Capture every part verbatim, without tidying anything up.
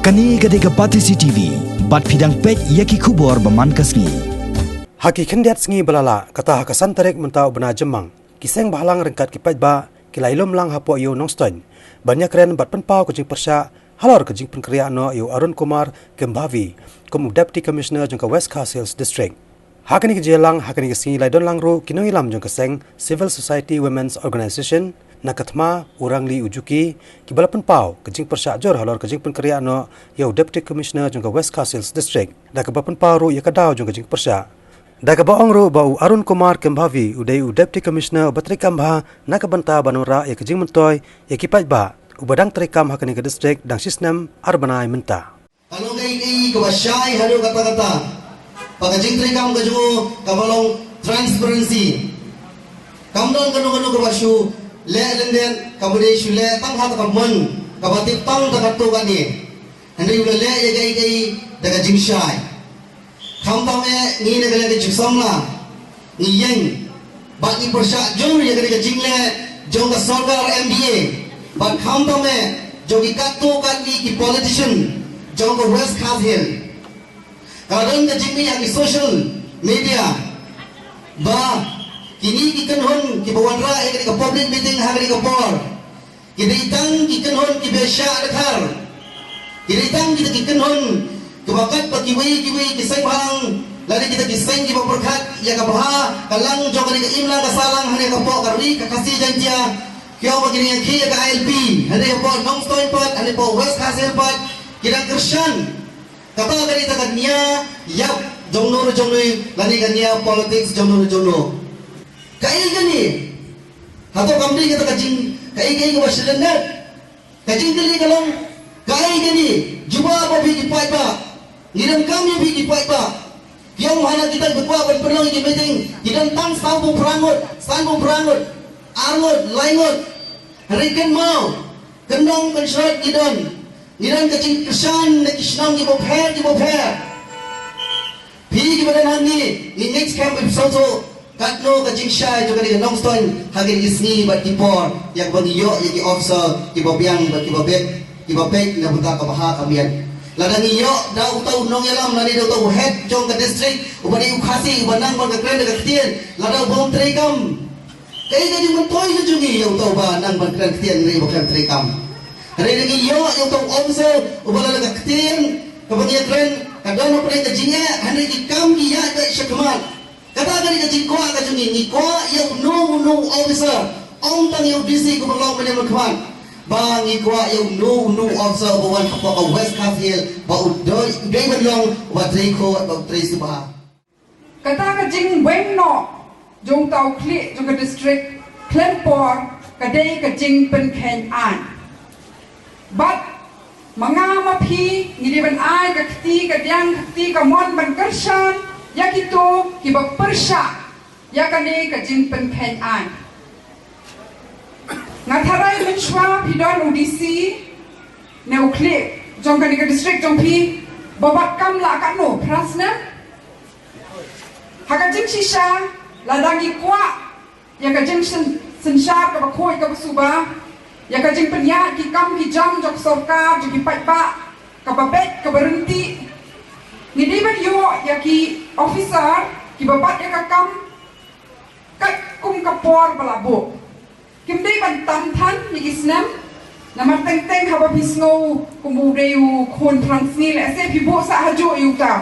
Kane ka dei ka Batesi T V, bad phi dang peit ïa ki khubor ba man ka sngi. Ha ki khyndiat sngi ba la lah, kata ha ka san tarik mynta u bnai Jymmang, ki seng bhalang ryngkat ki paidbah ki la ïalum lang hapoh ïew Nongstoiñ ban ïakren bad pynpaw ka jingpyrshah halor ka jingpynkhreh noh ïa u Arun Kumar Kembhavi kum u Deputy Commissioner jong ka West Khasi Hills District. Ha kane ka jingïalang, ha kane ka sngi la ïadon lang ruh ki nongïalam jong ka seng Civil Society Women's Organisation na ka thma, u Rangli u Juki, kiba la pynpaw ka jingpyrshah jur halor ka jingpynkhreh noh ïa u Deputy Commissioner jong ka West Khasi Hills District, da kaba pynpaw ruh ïa ka daw jong ka jingpyrshah, da kaba ong ruh ba u Arun Kumar Kembhavi u dei u Deputy Commissioner uba treikam bha na ka bynta ban wanrah ïa ka jingmyntoi ïa ki paidbah, uba dang treikam ha kane ka district dang shisnem ar bnai mynta. Ka long kaei kaei kaba shai haduh katta katta. Ba ka jingtreikam ka jong u kaba long transparency. Kam don kano kano kaba shu leh lyndet, kaba dei shu leh tang ha kata ka mon kaba tip tang da katto katne. Hynrei u la leh ïa kaei kaei da ka jingshai. Khamtam eh ngi na ka liang ka jong samla ngi ïeng bad ngi pyrshah jur ïa kane ka jingleh jong ka sorkar M D A bad khamtam eh jong ki katto katne ki politician jong ka West Khasi Hills. Ka don ka jingmih ha ki social media ba kine ki kynhun kiba wanrah ïa kane ka public meeting ha kane ka por ki dei tang ki kynhun kiba shah dkhar. Ki dei tang kita ki kynhun kiba kat ba kiwei kiwei ki seng bhalang lane kita ki seng kiba pyrkhat ïa ka bha ka lang jong kane ka imlang ka sahlang hangne hapoh ka ri ka Khasi Jaiñtia. Ki ong ba ki dei ïa ka I L P hangne hapoh Nongstoiñ pat, hangne hapoh West Khasi Hills pat, ki dang kyrshan. Kata ka dei ta ka nia ïap jong no jong no lane ka nia politics jong no jong no. Kaei kane? Hato kam dei kata ka jing, kaei kaei kaba shlyndet? Ka jingkylli ka long, kaei kane? Jubab ba phi ki paidbah. Ngi donkam ïa phi ki paidbah. Ki ong hana kita kiba kwah ban pynlong ïa ki meeting, ki don tang sanphew phra ngut, sanphew phra ngut, ar ngut, lai ngut. Hynrei kynmaw, kyndong kynshrot ngi don. Ngi don ka jingkyrshan na ki shnong kiba pher kiba pher. Phi kiba don hangne, ngi ngeit skhem ba phi sngewthuh katno ka jingshai jong kane ka Nongstoiñ ha kine ki sngi bad ki por, ïa kaba ngi ïoh ïa ki officer kiba biang bad kiba beit, kiba beit na bynta ka bha ka miat. Lada ngi ïoh da uta u nongïalam lane da uta u head jong ka district uba dei u Khasi uba nang ban kren da ka ktien, lada u bym treikam, kaei ka jingmyntoi ka jong ngi ïa uta uba nang ban kren ktien hynrei ba khlem treikam? Hynrei ngi ïoh ïa uta u officer uba la da ka ktien kaba ngi ïakren ka don hapdeng ka jingeh, hynrei ki kam ki ïaid beit shakhmat. Kata ka dei ka jingkwah ka jong ngi, ngi kwah ïa uno uno u officer, ym tang ïa u D C kumba long mynne mynkhmat. Ba ngi kwah ïa uno uno u officer uba wan hapoh ka West Khasi Hills ba u dei, u dei ban long uba trei khot, ba u trei sngewbha. Kata ka jingweng noh jong uta u khlieh jong ka district khlem por ka dei ka jingpynkheiñ aiñ. Bad ma nga ma phi ngi dei ban ai ka kti kadiang, ka kti kamon ban kyrshan ïa kito kiba pyrshah ïa kane ka jingpynkheiñ aiñ. Nga tharai mynshuwa phi don u D C ne u khlieh jong kane ka district jong phi ba bat kam la katno, phra snem? Ha ka jingshisha, lada ngi kwah ïa ka jingsyn-, synshar kaba khuid kaba suba, ïa ka jingpynïaid ki kam ki jam jong ka sorkar, jong ki paidbah, kaba beit kaba ryntih, ngi dei ban ïoh ïa ki officer kiba bat ïa ka kam katkum ka por ba la buh. Kim dei ban tam than ïa ki snem. Namar teng teng haba phi sngew kum u dei u khun phrang sngi, lehse phi buh sah hajuh ïa uta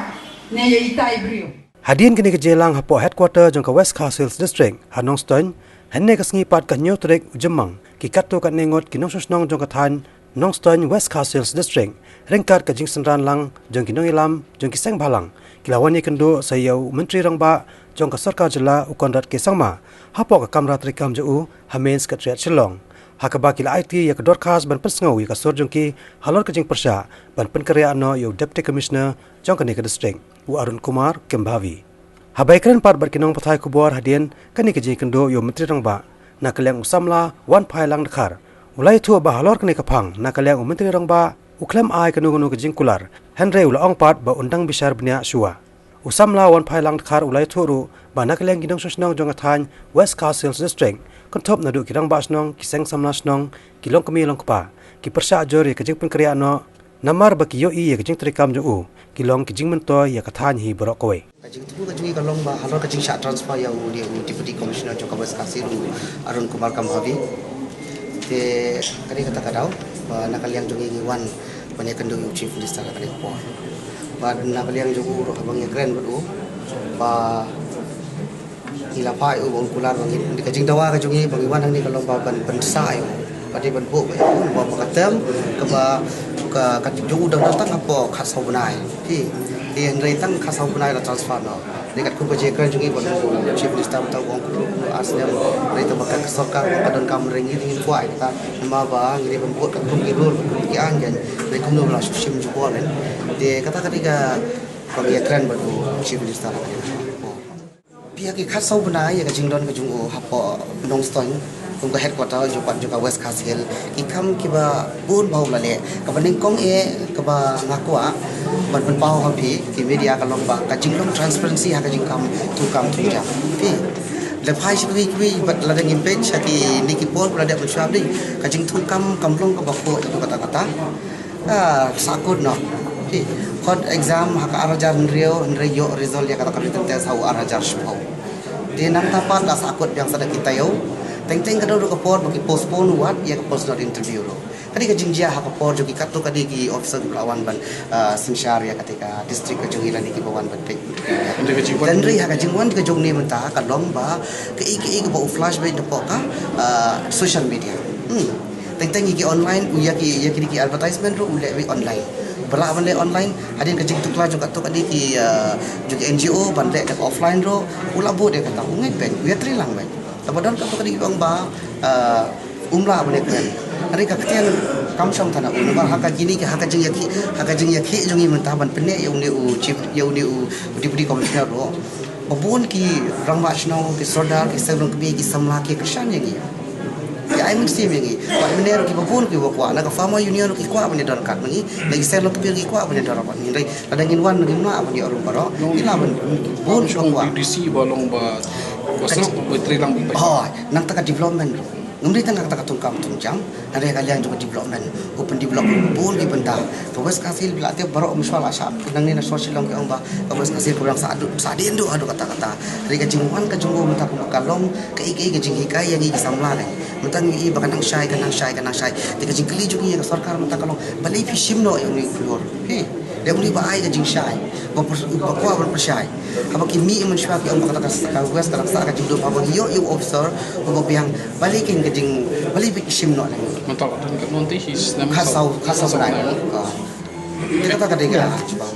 ne ïa itai briew. Hadien kane ka jingïalang hapoh headquarter jong ka West Khasi Hills District ha Nongstoiñ, hynne ka sngi pat ka hynñiew tarik u Jymmang, ki katto katne ngut ki nongshong shnong jong ka thaiñ Nongstoiñ, West Khasi Hills District, ryngkat ka jingsynran lang jong ki nongïalam jong ki seng bhalang, ki la wan ïakynduh sa ïa u Myntri Rangbah jong ka Sorkar Jylla u Conrad K Sangma hapoh ka kamra treikam jong u ha Main Secretariat Shillong, ha kaba ki la aiti ïa ka dorkhas ban pynsngew ïa ka sur jong ki halor ka jingpyrshah ban pynkhreh noh ïa u Deputy Commissioner jong kane ka district, u Arun Kumar Kembhavi. Haba ïakren pat bad ki nongpathai khubor hadien kane ka jingïakynduh ïa u Myntri Rangbah, na ka liang u samla Wanphai Langdkhar u la ïathuh ba halor kane ka phang, na ka liang u Myntri Rangbah u khlem ai kano kano ka jingkular, hynrei u la ong pat ba un dang bishar bniah shuwa. U samla Wanphai Langdkhar u la ïathuh ruh ba na ka liang ki nongshong shnong jong ka thaiñ West Khasi Hills District, kynthup naduh ki rangbah shnong, ki seng samla shnong, ki longkmie longkpa, ki pyrshah jur ïa ka jingpynkhreh noh Namar ba ki ïohi ïa ka jingtrei kam jong u, ki long ki jingmyntoi ïa ka thaiñ hi baroh kawei. Ka jingthmu ka jong ngi ka long ba halor ka jingshah transfer ïa u, u Deputy Commissioner jong ka West Khasi Hills, Arun Kumar Kambhavi. Te ka dei kata ka daw ba na ka liang jong ngi ngi wan ban ïakynduh ïa u Chief Minister ha kane ka por. Bad na ka liang jong u ruh haba ngi ïakren bad u ba ngi la phah ïa u ba un kular ba ngi, ka jingdawa ka jong ngi ba ngi wan hangne ka long ba ban pynsah ïa u, ba dei ban buh ba ïa u ba ka term kaba ka, ka jong u dang dang tang hapoh khatsaw bnai. Te, te hynrei tang khatsaw bnai la transfer noh. Te katkum ka jingkren jong ngi bad u Chief Minister mynta u ong kumno kumno ar snem, hynrei te ba ka sorkar ba ka donkam hynrei ngi ngin kwah ïa kata. Namar ba ngi dei ban buh katkum ki rule, katkum ki aiñ kan. Hynrei kumno ba la shu shim jubor kan. Te kata ka dei ka ba ngi ïakren bad u Chief Minister ha kane ka por. Phi, ha ki khatsaw bnai ïa ka jingdon ka jong u hapoh Nongstoiñ kum ka headquarter jong ka, jong ka West Khasi Hills, ki kam kiba bun ba u la leh, kaba nyngkong eh kaba nga kwah ban pynpaw ha phi ki media ka long ba ka jinglong transparency ha ka jingkam thungkam thungjam. Phi, lada phai sha kiwei kiwei bad lada ngim peit sha kine ki por ba la dep mynshuwa, ka jingthungkam kam long kaba khuid haduh katta katta. Ah, sahkut noh. Phi, khot exam ha ka ar hajar hynriew, hynrei ïoh result ïa kata ka written test ha u ar hajar shiphew. Te nangta pat la sahkut biang sa da ki taïew. Teng teng ka dei ruh ka por ba ki postpone wat ïa ka personal interview ruh. Ka dei ka jingjia ha ka por jong ki katto katne ki officer kiba la wan ban, ah, synshar ïa kata ka district ka jong ngi lane kiba wan ban peit. Hynrei ha ka jingwan ka jong ngi mynta ka long ba kaei kaei kaba u flash beit napoh ka, ah, social media. Hmm. Teng teng ïa ki online, u ïa ki, ïa ki, ki advertisement ruh u leh beit online. Ba lah ban leh online, hadien ka jingtuklar jong katto katne ki, ah, jong ki N G O ban leh da ka offline ruh, u la bud ïa kata, u ngeit beit, u ïatrei lang beit. Te ba don katto katne ki ong ba, ah, um lah ban leh kren. Hynrei ka ktien kam shong than na u, namar ha ka kine ki, ha ka jingïakhih, ha ka jingïakhih jong ngi mynta ban pyneh ïa une u chief, ïa une u Deputy Commissioner ruh. Ba bun ki rangbah shnong, ki sordar, ki seng longkmie, ki samla ki kyrshan ïa ngi. Ki ai mynsiem ïa ngi. Bad mynne ruh kiba bun kiba kwah, na ka Farmer Union ruh ki kwah ban ïadon kat ma ngi, na ki seng longkmie ruh ki kwah ban ïadon kat ma ngi. Hynrei lada ngin wan ngim lah ban ïoh ruh baroh, ngi lah ban bun kiba kwah. D C ba long ba, ba sngap ba trei lang ba. Oh, nangta ka development ruh. Ngim dei tang kata ka thungkam thungjam, hynrei ka liang jong ka development. U pyndevelop bun ki bynta. Ka West Khasi Hills ba la tip baroh mynshwa la shah, nangne na shore Shillong ki ong ba ka West Khasi Hills ka dang sah duh, sah dien duh haduh katta katta. Hynrei ka jingwan ka jong u mynta kumba ka long kaei kaei ka jinghikai ïa ngi ki samla ne. Mynta ngi i ba ka nang shai, ka nang shai, ka nang shai. Te ka jingkylli jong ngi ïa ka sorkar mynta ka long, balei phi shim noh ïa une u flor? Phi, dei une ba ai ka jingshai, ba pys-, ba kwah ban pynshai. Haba ki mih mynshwa ki ong ba kata ka, ka West ka dang sah ka jingdup, haba ngi ïoh ïa u officer uba biang, balei kin ka jing, balei phi shim noh lem? Mynta ka don ka notice is nam khatsaw, khatsaw bnai. Ka, kata ka dei ka jubab.